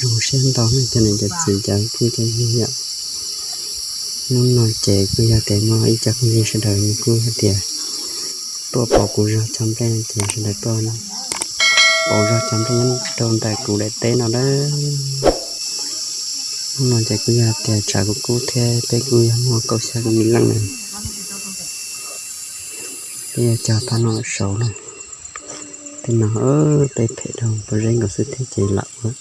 Zoo siab ntau cov niam cov txiv cov phooj cov ywg yom. Hnub no ces kuj yog tias muaj ib co phooj ywg sawv daws nws kuj hais tias tuaj pauv kuv zog cov nplej no ces sawv daws tuaj pauv zog cov nplej nyob rau ntawm kuv daim teb no lawm. Hnub no ces kuj yog tias tsam kuv kub thiab peb kuj yog muaj kaum xya kaum yim leej na. Peb yuav cog pab no saud na. Tej no peb phem dhau pob zeb nkaus xwb thiab ces lam ua,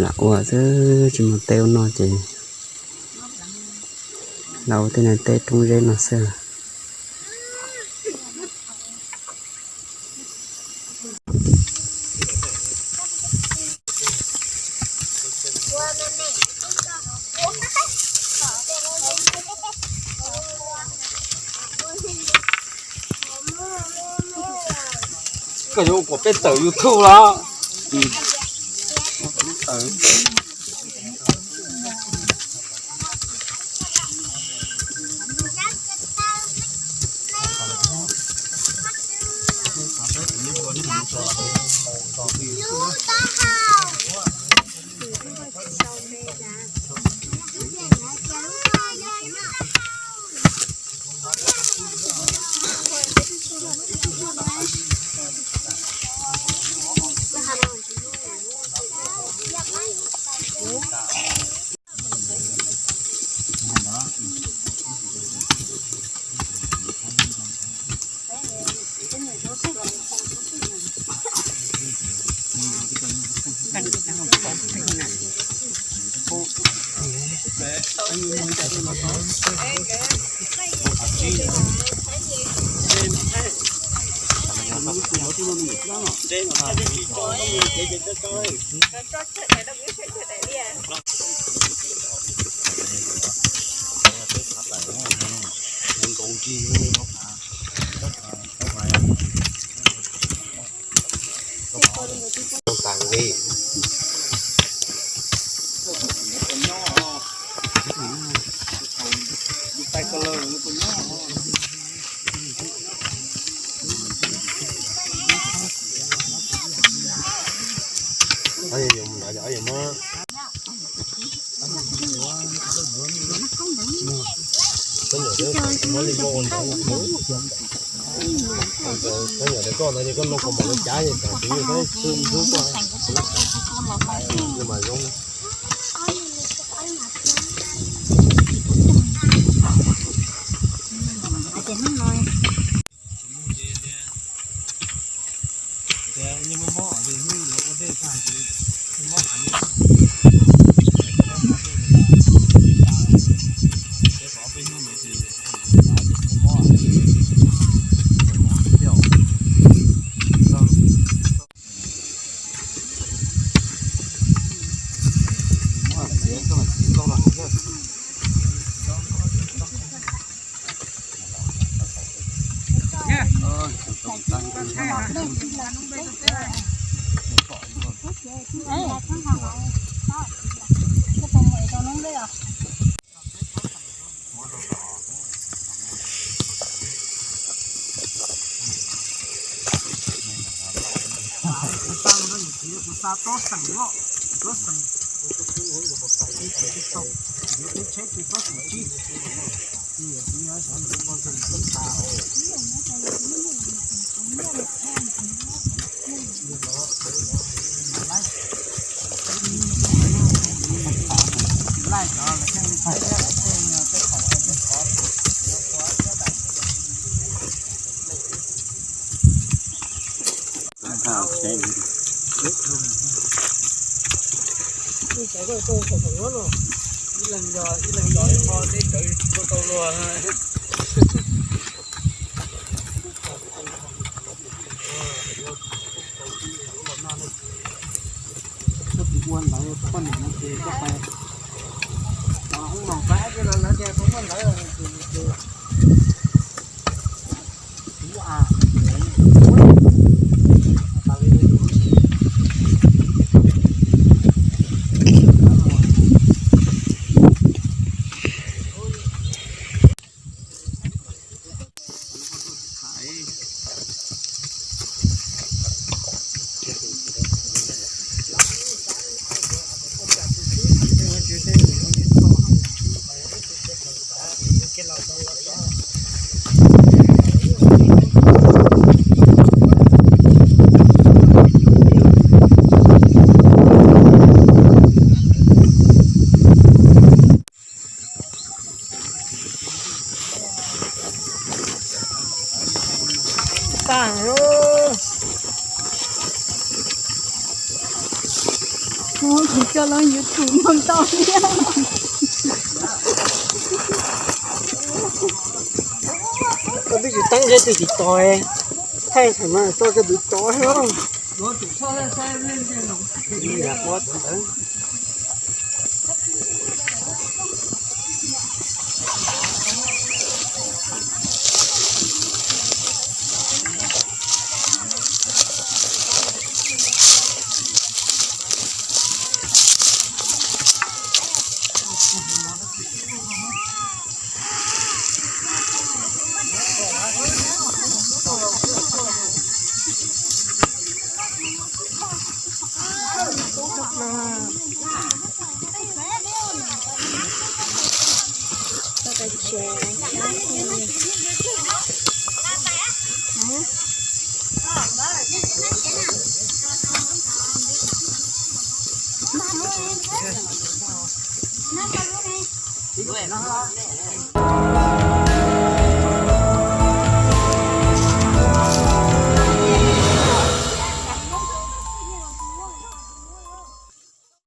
lam ua xwb tsis muaj teb ua noj ces lam ua tej no teb roob zeb no xwb. Koj yuav ua kom peb tawm YouTube los? Kuv coj loo YouTube no ntau thiab. Koj twb tsis teeb ntseb twg tsis tau, thaij thaum no tso koj twv tso.